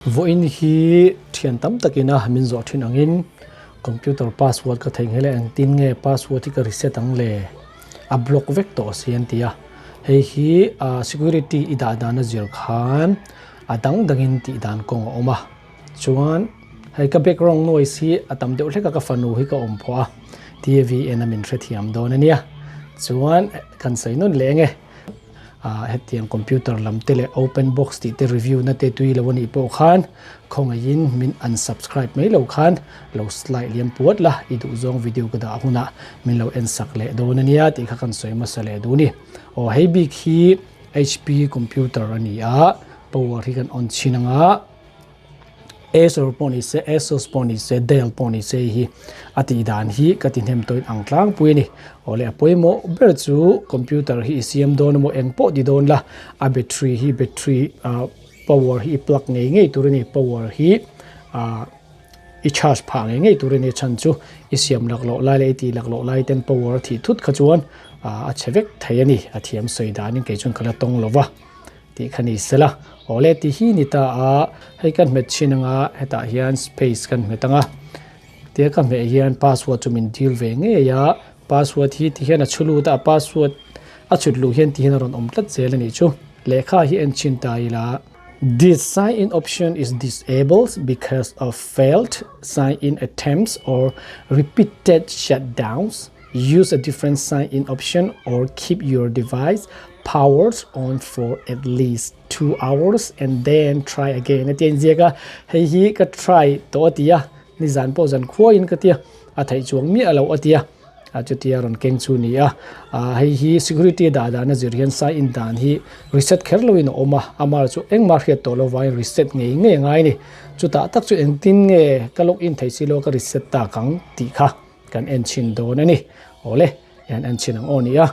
Vawiin hi thian tam takin a min zawh thin angin computer password ka theihnghilh a, engtin nge password hi ka reset ang le? A block vek tawh si an ti a, hei hi security i dah dan a zir khan a dang dangin tih dan kawng a awm a, chuan hei ka background noise hi a tam deuh hlek a ka fanu hi ka awm phawh a, TV en a min hrethiam dawn a nia, chuan kan sawi nawn leh eng e. ah hetiang computer lam te leh open box tih te review na te tui lo anih pawh khan khawngaihin min unsubscribe mai lo khan lo slide liam puat la i duh zawng video ka dah hunah min lo en sak leh dawn ania tih kha kan sawi hmasa leh duh a ni. Aw hei bik hi HP computer a ni a power hi kan on chhin anga. Acer pawh ni se, Asus pawh ni se, Dell pawh ni se hi a tih dan hi ka ti hnem tawhin ang tlangpui a ni. Awle a pawimawh ber chu computer hi i siam dawn emaw eng pawh ti dawn la, a battery hi battery ah power hi i plug ngei ngei tur a ni, power hi ah i charge phah ngei ngei tur a ni chhan chu i siam laklawh lai leh i tih laklawh lai ten power a thih thut kha chuan ah a chhe vek thei a ni, a thiam sawi danin kei chuan ka la tawng lo va. Tih kha ni sela. Awle ti hi ni ta a, hei kan hmet chhin anga hetah hian space kan hmet anga tia ka hmeh hian password chu min dil ve ngei a, password hi ti hian a chhu lut a, password a chhut luh hian ti hian a rawn awm tlat zel a nih chu. Lehkha hi en chhin ta ila. This sign in option is disabled because of failed sign in attempts or repeated shutdowns. Use a different sign in option or keep your device powered on for at least 2 hours and then try again a ti a inziak a hei hi ka try tawh a ti a nizan pawh zan khuaiin ka ti a a theih chuang miah loh a ti a a chutia rawn keng chu ni a ah hei hi security dah dan a zir hian sign in dan hi reset kher loin a awm a amah chu engmah hriat tawh lovangin reset ngei ngei a ngai a ni chutah tak chu engtin nge ka log in thei si lo ka reset tak ang tih kha. Kan en chhin dawn a ni. Awle, hian en chhin ang aw ni a.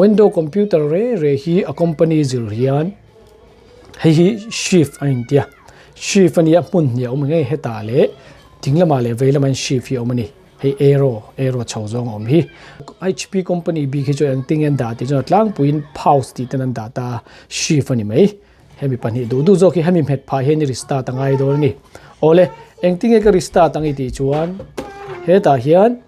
Window computer re re hi a company zir hian hei hi shift a intia. Shift a nia hmun hnih a awm ngei hetah leh ding lamah leh vei lamah hian shift hi a awm a ni. Hei arrow, arrow chho zawng a awm hi. HP company bik hi chu engtin nge an dah tih chuan a tlangpuiin pause tih ten an dah ta a, shift a ni mai. Hemi pahnih duh duh zawk hi hemi hmet phah hian i restart a ngai dawn a ni. Awle, engtin nge ka restart ang i tih chuan hetah hian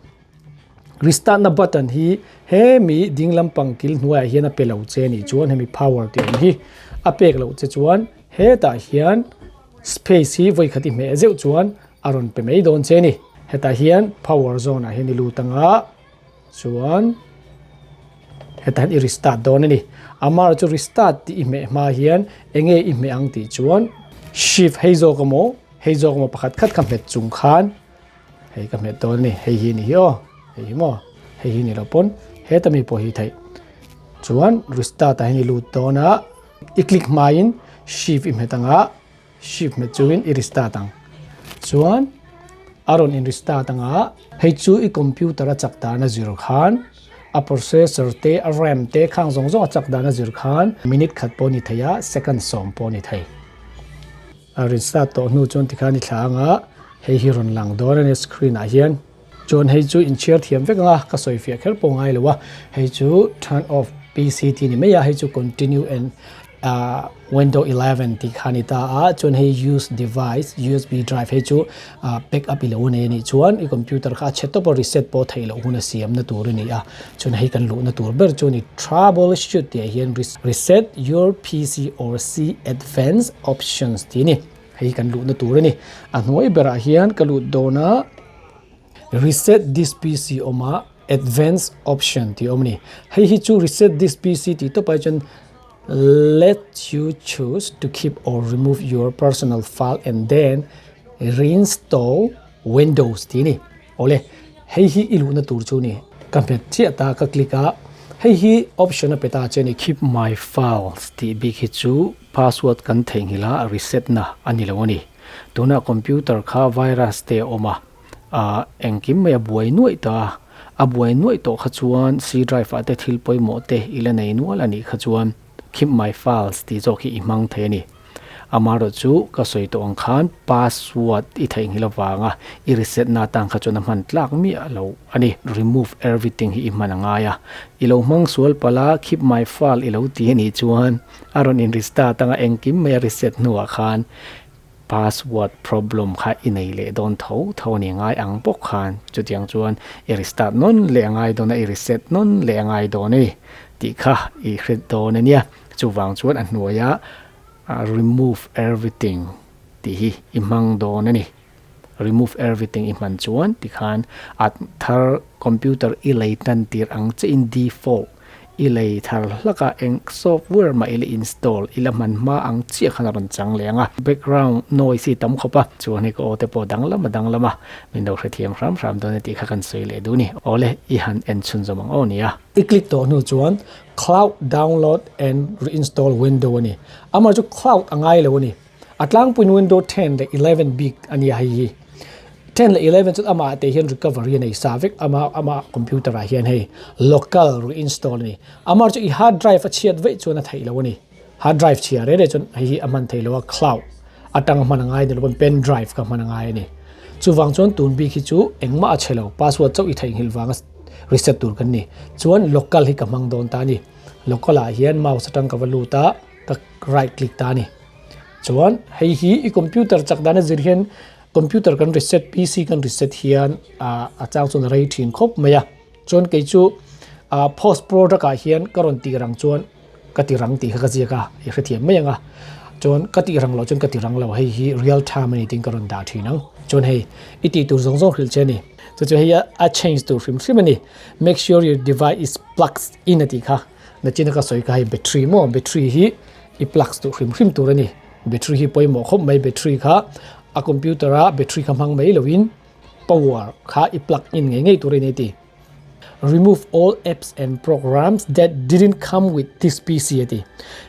restart na button hi hemi ding lampang kil hnuaiah hian a pe lo che a nih chuan hemi power tih awm hi a pek loh che chuan hetah hian space hi vawi khat i hmeh zeuh chuan a rawn pe mai dawn che a ni. Hetah hian power zone ah hian i lut anga. Chuan hetah hian i restart dawn a ni. Amar chu restart tih i hmeh hma hian enge i hmeh ang tih chuan shift hei zawk emaw hei zawk emaw pakhat khat kha hmet chung khan hei ka hmet dawn a ni. Hei hi a ni hi aw hei hi maw hei hi ni lo pawn heta mi pawh hi theih. Chuan restart ah hian i lut dawn a i click hmain shift i hmet ang a. Shift hmet chungin i restart ang. Chuan a rawn in restart anga hei chu i computer a chak dan a zir khan a processor te a ram te khang zawng zawng a chak dan a zir khan minute khat pawh ni thei a second sawm pawh ni thei. A restart tawh hnu chuan tikhan i thla anga hei hi rawn lang dawn a ni screen ah hian. Chuan hei chu inchhiar thiam vek anga ka sawi fiah kher pawh ngai lo a, hei chu turn off PC tih ni mai a, hei chu continue and ah window 11 tih kha a ni ta a, chuan hei use device usb drive hei chu ah back up i lo nei a nih chuan i computer kha a chhe tawp a reset pawh theih loh hun a siam na tur a ni a, chuan hei kan luhna tur ber chu a ni troubleshoot tih ah hian reset your PC or see advanced options tih a ni. Hei kan luhna tur a ni. A hnuai berah hian ka lut dawn a, Reset this PC awm a, Advanced option tih a awm a ni. Hei hi chu Reset this PC tih tawpah hi chuan Let you choose to keep or remove your personal file and then reinstall Windows tih a ni. Awle, hei hi i luhna tur chu a ni. Ka hmet chiah ta, ka click a, hei hi option a pe ta che a ni. Keep my files tih bik hi chu Password kan theihnghilh a, reset na a ni lo a ni. Tunah computer kha virus te a awm a, ah engkim mai a buai nuaih ta a, a buai nuaih tawh kha chuan C drive ah te thil pawimawh te i la nei nual a nih kha chuan keep my files tih zawk hi i hmang thei a ni. Amaherawh chu ka sawi tawh ang khan password i theihnghilh avanga i reset na atan kha chuan a hman tlak miah lo a ni. Remove everything hi i hman a ngai a, i lo hmang sual palh a, keep my file i lo ti a nih chuan A rawn in restart anga engkim mai a reset hnuah khan Password problem kha i nei leh dawn tho tho a ni ngai ang bawk khan chutiang chuan i restart nawn leh a ngai dawn a, i reset nawn leh a ngai dawn a ni tih kha i hre dawn a nia. Chuvang chuan a hnuaia remove everything tih hi i hmang dawn a ni. Remove everything i hman chuan tikhan a thar computer i lei tan tir ang che in default i lei thar hlak a, eng software mah i la install i la hman hma ang chiah khan a rawn chang leh ang a, background noise hi tam khawp a, chuan hei ka aw te pawh danglam a danglam a, min lo hrethiam hram hram dawn e tih kha kan sawi leh duh a ni. Awle i han en chhunzawm ang aw nia. I click tawh hnu chuan cloud download and reinstall window a ni. Amah chu cloud a ngai lo a ni. A tlangpuiin window 10 leh 11 bik a nia hei hi. 10 leh 11 chuan amah te hian recovery a nei sa vek ama ama computer ah hian hei local reinstall a ni. Amah chu i hard drive a chhiat veih chuan a theih lo a ni. Hard drive chhia reh reh chuan hei hi a hman theih lo a cloud atang a hman a ngai ni lo pawn pen drive kha hman a ngai a ni. Chuvang chuan tun bik hi chu engmah a chhe lo password chauh i theihnghilh vanga reset tur kan ni. Chuan local hi ka hmang dawn ta a ni. Local ah hian mouse atang ka va lut a ka right click ta a ni. Chuan hei hi i computer chak dan a zir hian computer kan reset PC kan reset hian ah a chang chuan a rei thin khawp mai a. Chuan kei chu ah post product ah hian ka rawn tih rang chuan ka ti rang tih kha ka ziak a i hrethiam mai ang a. Chuan ka tih rang loh chuan ka ti rang lo hei hi real time a ni tiin ka rawn dah thin ang. Chuan hei i tih tur zawng zawng hrilh che a ni. Chu chu hei a change tur hrim hrim a ni. Make sure your device is plugged in a tih kha. Nachina ka sawi kha hei battery maw battery hi i plugs duh hrim hrim tur a ni. Battery hi pawimawh khawp mai battery kha a computer a battery kha hmang mai loin power kha i plug in ngei ngei tur a ni a ti. Remove all apps and programs that didn't come with this PC a ti.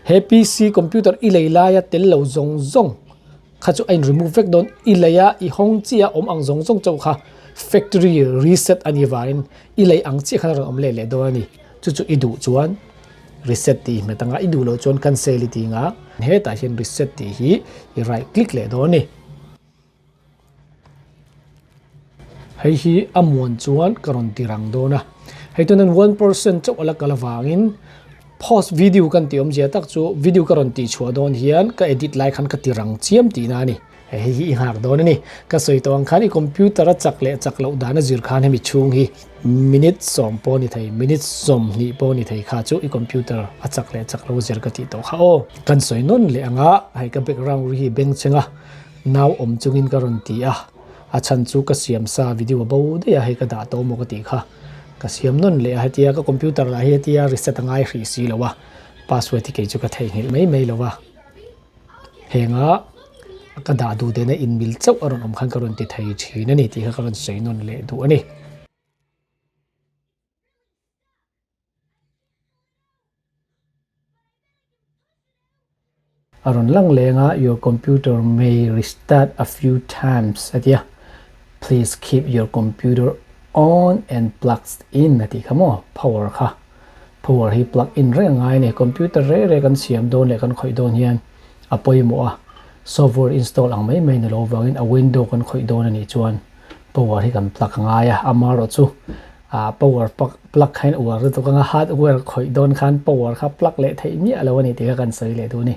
He PC computer i lei laia tel lo zawng zawng kha chu a in remove vek dawn i lei a i hawng chiah a awm ang zawng zawng chauh kha factory reset a nih vangin i lei ang chiah khan a rawn awm leh leh dawn a ni. Chu chu i duh chuan reset tih i hmet anga i duh loh chuan cancel i tih anga hetah hian reset tih hi i right click leh dawn a ni. Hei hi a muan chuan ka rawn ti rang dawn a, hei tunin 1% chauh a la kal avangin post video kan tih awmzia tak chu video ka rawn tih chhuah dawn hian ka edit lai khan ka ti rang chiam tihna a ni. Hei hi i nghak dawn a ni. Ka sawi tawh ang khan i computer a chak leh chak loh dan a zir khan hemi chhung hi minute sawm pawh a ni thei, minute 20 pawh a ni thei kha chu i computer a chak leh chak lo zir ka tih tawh kha aw. Kan sawi nawn leh ang a, hei ka background ri hi bengchheng a, nau awm chungin ka rawn ti a, a chhan chu ka siam sa video a bo daih a, hei ka dah tawh maw ka tih kha. Ka siam nawn leh a, hetia ka computer lah hi hetia reset a ngai hrih si lo a, password hi kei chu ka theihnghilh mai mai lo a. Henga ka dah duh dena inmil chauh a rawn awm khan ka rawn ti thei thin a ni tih kha ka rawn sawi nawn leh duh a ni. A rawn lang leng a, your computer may restart a few times a ti a, please keep your computer on and plugged in a tih kha maw power kha. Power hi plug in reng a ngai a ni. Computer reh reh kan siam dawn leh kan khawih dawn hian a pawimawh a, software install ang mai mai ni lo vangin a window kan khawih dawn a nih chuan power hi kan plug a ngai a, amaherawh chu ah power plug kha in uar lutuk anga hardware khawih dawn khan power kha plug leh theih miah lo a ni tih kha kan sawi leh duh a ni.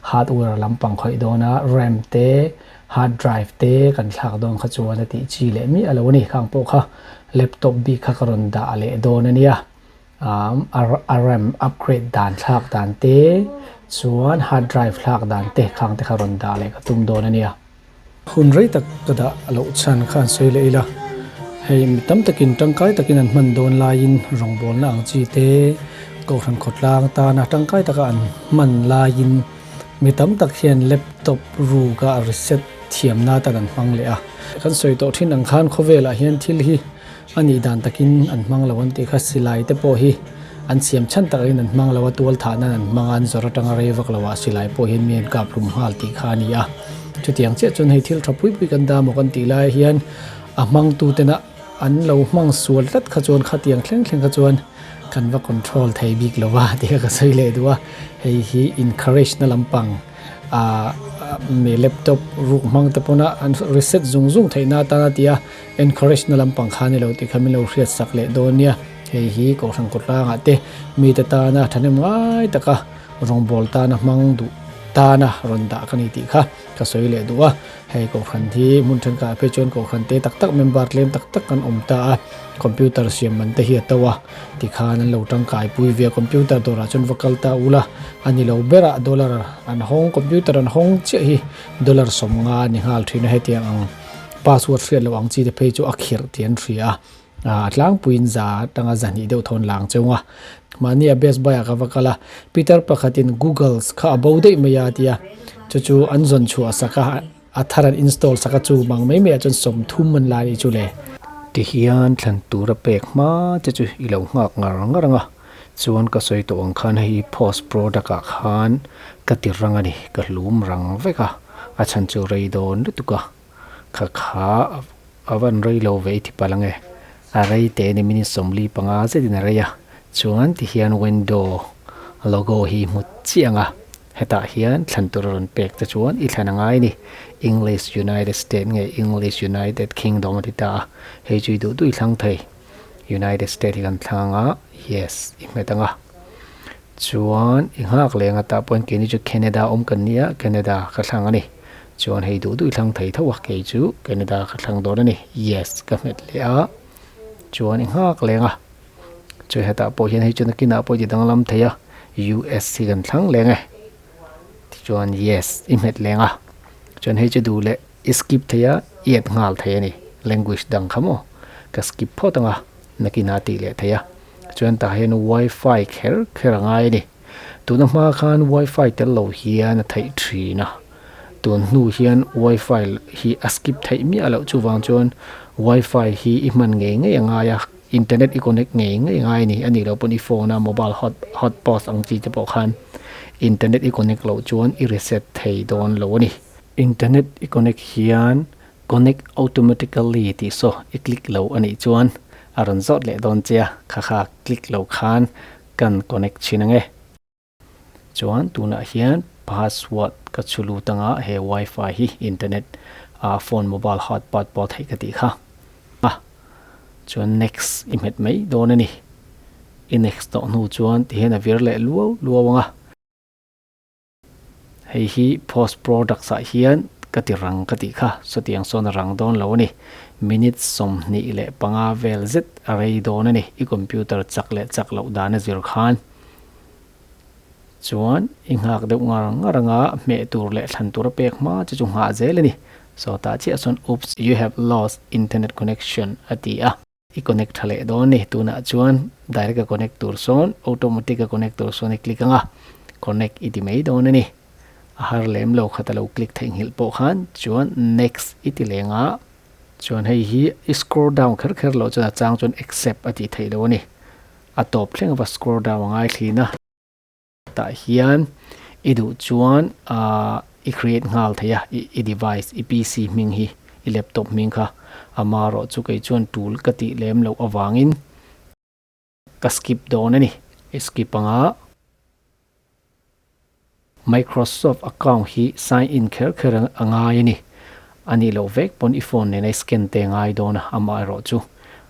Hardware lampang khawih dawna ram te hard drive te kan thlak dawn kha chuan a tih chi leh miah lo a ni. Khang pawh kha laptop bik kha ka rawn dah leh dawn a nia. A ram upgrade dan thlak dan te chuan hard drive thlak dan te khang te kha rawn dah leh ka tum dawn a nia. Hun rei tak ka dah loh chhan kha an sawi leh ila, hei mi tam takin tangkai takin an hman dawn laiin rawngbawlna ang chi te Kohhran khawtlang tana tangkai taka an hman laiin mi tam tak hian laptop ruka reset thiamna atan an hmang leh a. Kan sawi tawh thin ang khan khawvelah hian thil hi A nih dan takin an hmang lo an tih kha silai te pawh hi an siam chhan takin an hmang lo a, tual thah nan an hmang a, an zawrh atanga rei vak lo ah silai pawh hian mi an kap hlum nghal tih kha a ni a. Chutiang chiah chuan hei thil tha pui pui kan dah maw kan tih lai hian a hmangtu tena an lo hmang sual tlat kha chuan khatiang thleng thleng kha chuan kan va control thei bik lo va tih kha ka sawi leh duh a, hei hi encourage na lampang ah mi laptop ruk hmang te pawna an reset zung zung theih na atana tia encourage na lampang kha a ni lo tih kha min lo hriat sak leh dawn nia. Hei hi Kohhran kawtlangah te mite tana thahnem ngai taka rawngbawl tana hmang duh tana rawn dah ka ni tih kha ka sawi leh duh a. Hei kohhran hi hmun thenkhatah phei chuan kohhran te tak tak member tlem tak tak an awm ta a, computer siam man te hi a to a, tikhan an lo tangkai pui ve a, computer dawrah chuan va kal ta ula a ni lo berah dollar an hawng computer an hawng chiah hi dollar 50 a ni nghal thin a, hetiang ang password hriat loh ang chi te phei chu a khirh tih an hria a. A tlangpuiin za atanga zahnih deuh thawn lang cheu a, mahni a Best Buy ah ka va kal a, Peter pakhatin Googles kha a bo daih mai a tia, chu chu an zawn chhuah sak a, a thar an install sak a, chu mang mai mai ah chuan 30 an la a nih chu le. Tihian thlan tura pek hma che chu i lo nghak ngar ngar ang a, chuan ka sawi tawh ang khan hei post product ah khan ka ti rang a ni, ka hlum rang vek a, a chhan chu rei dawn lutuk a. Kha kha a van rei lo ve i ti palh ange. A rei teh ni minute 45 zetin a rei a. Chuan ti hian window logo hi hmu chiah ang a. Hetah hian thlan tur a rawn pek te chuan i thlan a ngai ni. English United State nge English United Kingdom a ti ta a. Hei chu i duh duh i thlang thei. United State hi kan thlang ang a, yes i hmet ang a. Chuan i nghak leh anga tah pawhin keini chu Canada awm kan nia, Canada ka thlang a ni. Chuan hei duh duh i thlang thei tho a, kei chu Canada ka thlang dawn a ni. Yes ka hmet leh a, chuan i nghak leh anga. Chuan hetah pawh hian hei chu nakinah pawh i ti danglam thei a, US hi kan thlang leh ang e. Tichuan yes i hmet leh anga. Chuan hei chu duh leh i skip thei a, i add nghal thei a ni. Language dang kha maw ka skip phawt anga nakinah a tih leh thei a. Chuan tah hian wifi kher kher a ngai a ni. Tuna hma khan wifi tel lo hian a theih thin a, tun hnu hian wifi hi a skip theih miah loh chuvang chuan wifi hi i hman ngei ngei a ngai a, internet i connect ngei ngei a ngai a ni. A nih loh pawn i phone a mobile hot hotspot ang chi te pawh khan internet i connect loh chuan i reset thei dawn lo a ni. Internet i connect hian Connect automatically tih saw i click lo a nih chuan a rawn zawt leh dawn che a, kha kha click lo khan kan connect thin ang e. Chuan tunah hian password ka chhu lut anga he wifi hi internet ah phone mobile hotpot pawh theih ka tih kha a, chuan next i hmet mai dawn a ni. I next tawh hnu chuan tihian a vir leh luau luau ang a. Hei hi post products ah hian ka ti rang ka tih kha, sawtiang sawn a rang dawn lo a ni. Minute 25 vel zet a rei dawn a ni. I computer chak leh chak loh dan a zir khan chuan i nghak deuh ngar ngar anga hmeh tur leh thlan tur a pek hma chu chu nghah zel a ni. Sawtah chiah sawn oops you have lost internet connection a ti a. I connect tha leh dawn a ni. Tunah chuan direct a connect tur sawn automatic a connect tur sawn i click ang a, connect i ti mai dawn a ni. A har lem lo khat a lo click theihnghilh pawh khan chuan next i ti leng a, chuan hei hi i scroll down kher kher loh chuan a chang chuan accept a tih theih loh a ni. A tawp thleng a va scroll down a ngai thin a. Tah hian i duh chuan ahh i create nghal thei a, i device, i PC hming hi, i laptop hming kha amaherawh chu kei chuan tul ka tih lem loh avangin ka skip dawn a ni. I skip anga Microsoft account hi sign in kher kher a ngai a ni. A nih loh vek pawn i phone nena i scan te a ngai dawn a, amaherawh chu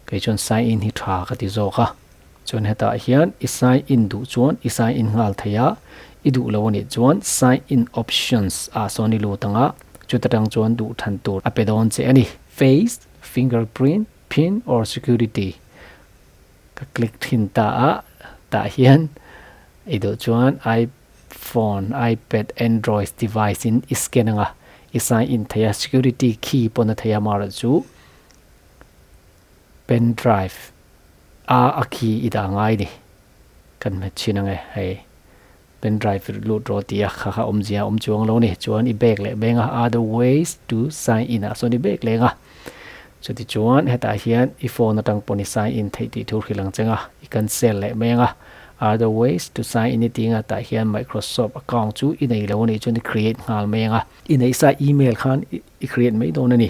kei chuan sign in hi tha ka ti zawk a. Chuan hetah hian i sign in duh chuan i sign in nghal thei a, i duh lo anih chuan sign in options ah sawn i lut ang a, chuta tang chuan duh than tur a pe dawn che a ni. Face, fingerprint, pin or security ka click thin ta a, tah hian i duh chuan iPhone, iPad, Android device in i scan ang a, i sign in thei a, security key pawn a thei a, amaherawhchu pen drive a a khi i dah ngai ni kan hmet chhin ang e hei pen drive lut rawh tih a kha kha awmzia awm chuang lo ni chuan i bag leh beng a other ways to sign in ah sawn i bag leng a chuti chuan hetah hian i phone atang pawn i sign in theih tih thu hrilh ang cheng a i cancel leh meng a other ways to sign in i tih anga tah hian Microsoft account chu i nei lo a nih chuan i create nghal meng a i neih sa email khan i create mai dawn a ni.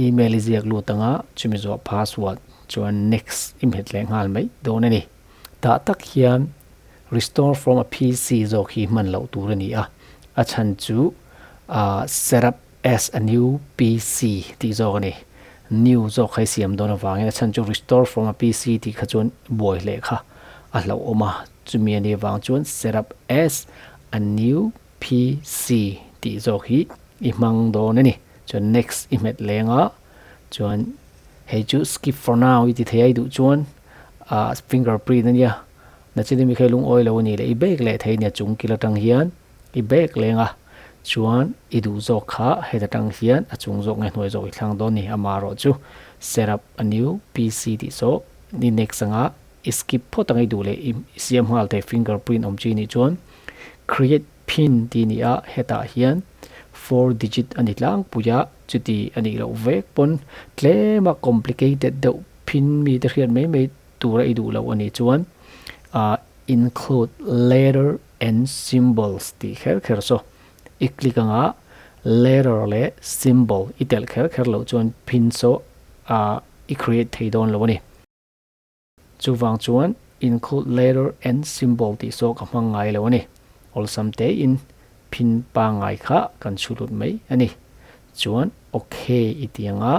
Email i ziak lut anga chumi zawh password chuan next i hmet leh nghal mai dawn a ni. Tah tak hian restore from a PC zawk hi hman loh tur a ni a, a chhan chu set up as a new PC tih zawk a ni. New zawk kha i siam dawn avangin a chhan chu restore from a PC tih kha chuan buai hleh kha a hlauhawm a, chumi a nih avang chuan set up as. a new PC tih zawk hi i hmang dawn a ni. Chuan next i hmet leng a, chuan hei chu skip for now i ti thei a i duh chuan ah fingerprint a nia. Nachin mi kha i lungawi lo a nih leh i bag leh thei a nia chung kil atang hian i bag leng a, chuan i duh zawk kha heta tang hian a chung zawk nge hnuai zawk i thlang dawn a ni. Amaherawh chu set up a new PC tih saw i next anga i skip phawt ang i duh leh i siam nghal thei fingerprint awm chi nih chuan create pin tih a ni a, hetah hian 4 digit a ni tlangpui a, chuti a nih loh vek pawn tlema complicated deuh pin mi te hriat mai mai tura i duh loh a nih chuan ah include letter and symbols tih kher kher saw i click anga letter leh symbol i telh kher kher loh chuan pin saw ah i create thei dawn lo a ni. Chuvang chuan include letter and symbol tih saw ka hmang ngai lo a ni. Awlsam tein pin pangngai kha kan chhu lut mai a ni. Chuan ok i ti anga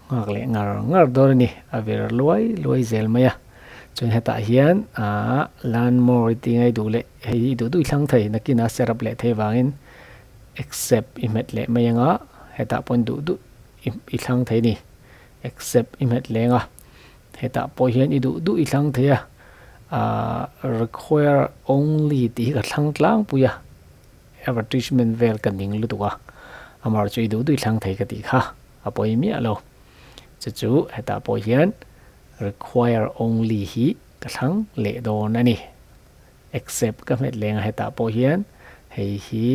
nghak leh ngar ngar dawn a ni. A vir luai luai zel mai a. Chuan hetah hian aah learn more i ti ngai duh leh hei hi i duh duh i thlang thei nakin a set up leh thei vangin accept i hmet leh mai anga hetah pawhin duh duh i thlang thei a ni. Accept i hmet leng a, hetah pawh hian i duh duh i thlang thei a, ahh require only tih hi ka thlang tlangpui a, advertisement vel ka ning lutuk a, amaherawhchu chu i duh duh i thlang thei ka tih kha a pawi miah lo, chu chu hetah pawh hian require only hi ka thlang leh dawn a ni. Accept ka hmet leng a hetah pawh hian hei hi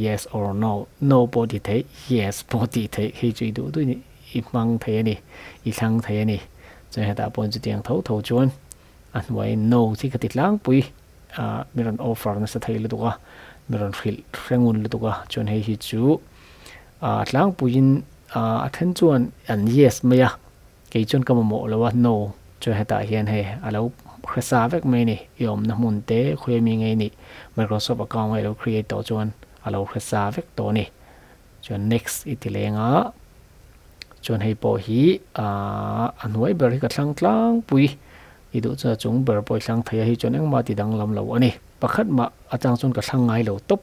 yes or no, no pawh ti theih, yes pawh tih theih hei chu i duh duh i hmang thei a ni, i thlang thei a ni. Chuan hetah pawh chutiang tho tho chuan a hnuai no chi ka ti tlangpui ah mi rawn offer nasa thei lutuk a, mi rawn hrilh hre ngun lutuk a, chuan hei hi chu ah tlangpuiin ah a then chuan an yes mai a. Kei chuan ka mamawh lo a, no chuan hetah hian hei a lo hre sa vek mai a ni. I awmna hmun te khawi ami ngei nih Microsoft account a i lo create tawh chuan a lo hre sa vek tawh a ni. Chuan next i ti leng a, chuan hei pawh hi aah a hnuai ber hi ka thlang tlangpui i duh chuan a chung ber pawh i thlang thei a, hei chuan engmah ti danglam lo a ni. Pakhat mah atang chuan ka thlang ngai lo tawp.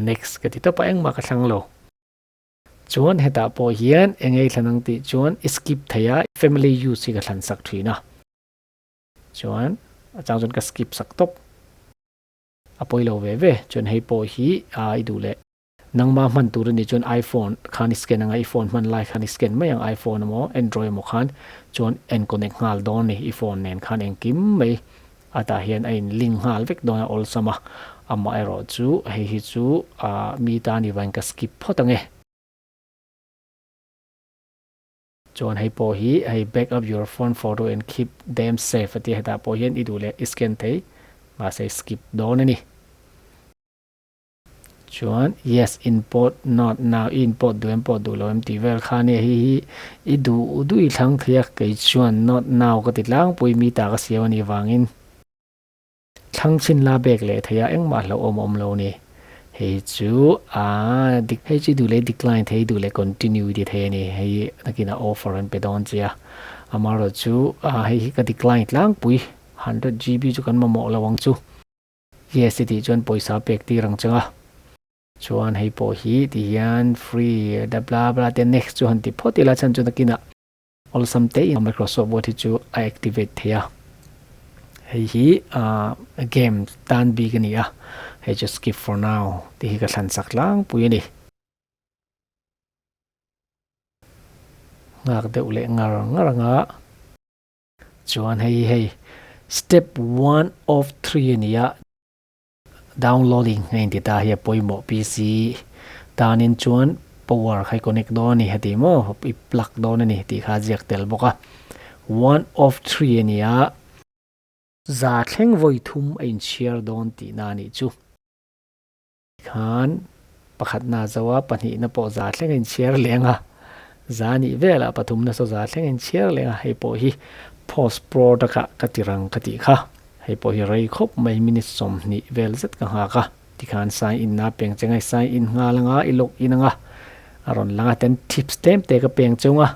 Next ka ti tawp a, engmah ka thlang lo. Chuan hetah pawh hian eng ei thlan ang tih chuan i skip thei a, family use hi ka thlan sak thin a. Chuan a chang chuan ka skip sak tawp. A pawi lo ve ve. Chuan hei pawh hi a i duh leh. Nangma hman tur a nih chuan iPhone khan i scan anga i phone hman lai khan i scan mai ang iPhone emaw Android emaw khan chuan en connect nghal dawn a ni i phone nen khan engkim mai a tah hian a in link nghal vek dawn a awlsam a, amaherawh chu hei hi chu ah mi tan i vain ka skip phawt ang e. Chuan hei pawh hi hei back up your phone photo and keep them safe a tia hetah pawh hian i duh leh i scan thei mahse i skip dawn a ni. Chuan yes in pawt not now i in pawt duh em pawt duh lo em tih vel kha ania hei hi i duh duh i thlang thei a kei chuan not now ka ti tlangpui mi ta ka siam anih vangin thlang chhin la bek leh thei a engmah hlauhawm a awm lo a ni hei chu aaa dik hei chu i duh leh decline thei i duh leh continue i ti thei a ni hei nakinah offer an pe dawn che a amaherawhchu hei hi ka decline tlangpui 100 GB chu kan mamawh lo ang chu. Yes i tih chuan pawisa pek tir ang chang a. Chuan hei pawh hi ti hian free da bla bla te next chu han ti phawt ila chhan chu nakinah awlsam te in Microsoft Word hi chu a activate thei a. Hei hi game tan bik a ni a, hei chu skip for now tih hi ka thlan sak tlangpui a ni. Nghak deuh leh ngar ngar anga. Chuan hei hi hei step one of three a ni a, downloading a inti ta hi a pawimawh PC tanin chuan power kha i connect dawn a ni heti maw i plug dawn a ni tih kha a ziak tel bawk a, one of three a ni a. Za thleng vawi thum a inchhiar dawn tihna a nih chu. Khan pakhatna zo a, pahnihna pawh za thleng a inchhiar leng a, za nih velah pathumna saw za thleng a inchhiar leng a, hei pawh hi post product ah ka ti rang ka tih kha, hei pawh hi rei khawp mai minute 20 vel zet ka nghak a, tikhan sign in na peng cheng a, i sign in nghal anga i log in anga a rawn lang a, ten tips tlem te ka peng chung a,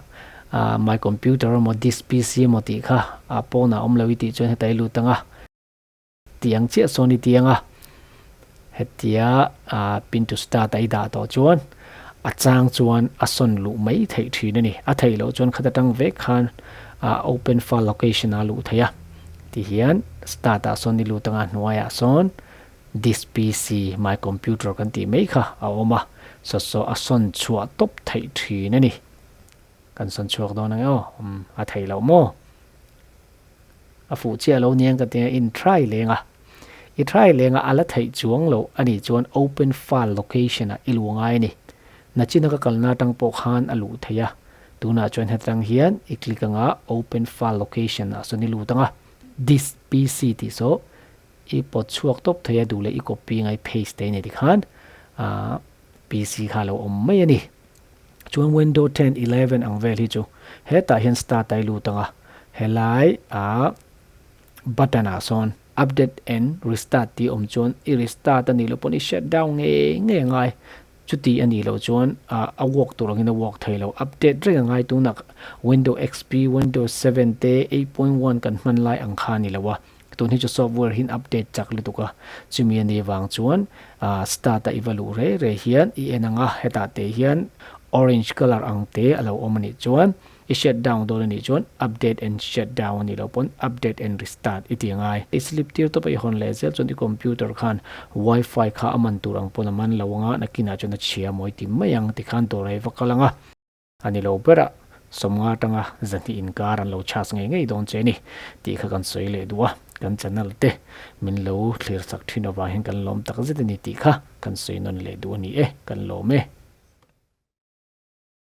ah my computer emaw this PC emaw tih kha a pawnah awm lo i tih chuan heta i lut anga. Tiang chiah sawn i tiang a. Hetia pin to start a i dah tawh chuan a chang chuan a sawn luh mai theih thin a ni. A theih loh chuan khat atang vek khan open file location a luh theih a. Tihian start ah sawn i lut anga hnuaiah sawn this PC, my computer kan tih mai kha a awm a. Saw saw a sawn chhuah tawp theih thin a ni. Kan sawn chhuak dawn ang e aw, a theih loh maw? A fuh chiah lo niang ka tia in try leng a. I try leng a a la theih chuang loh a nih chuan open file location ah i luh ngai a ni. Nachina ka kalna atang pawh khan a luh theih a. Tunah chuan hetang hian i click anga open file location ah sawn i lut anga this PC tih saw i pawt chhuak tawp thei a duh leh i copy anga i paste thei a ni tikhan ah PC kha a lo awm mai a ni. Chuan window 10, 11 ang vel hi chu hetah hian start a i lut ang a, helai ah button ah sawn update and restart tih awm chuan i restart a nih loh pawn i shut down ngei ngei a ngai. Chuti a nih loh chuan a work tur angin a work thei lo. Update reng a ngai tunah window XP, window 7 te 8.1 kan hman lai ang kha a ni lo a. Tun hi chu software hian update chak lutuk a, chumi a nih vang chuan start a i va luh re re hian i en ang a, hetah te hian orange colour ang te a lo awm a nih chuan i shut down dawn a nih chuan update and shut down a nih loh pawn update and restart i ti angai. I slip tir tawp a i hawn leh zel chuan i computer khan wifi kha a man tur ang pawn a man lo ang a, nakinah chuan a chhia mawi ti mai ang tikhan dawr a i va kal ang a. A ni lo ber a, sawmnga atanga zahnih inkar an lo chhas ngei ngei dawn che a ni tih kha kan sawi leh duh a, kan channel te min lo thlir sak thin avang hian kan lawm tak zet a ni tih kha kan sawi nawn leh duh a ni e, kan lawm e.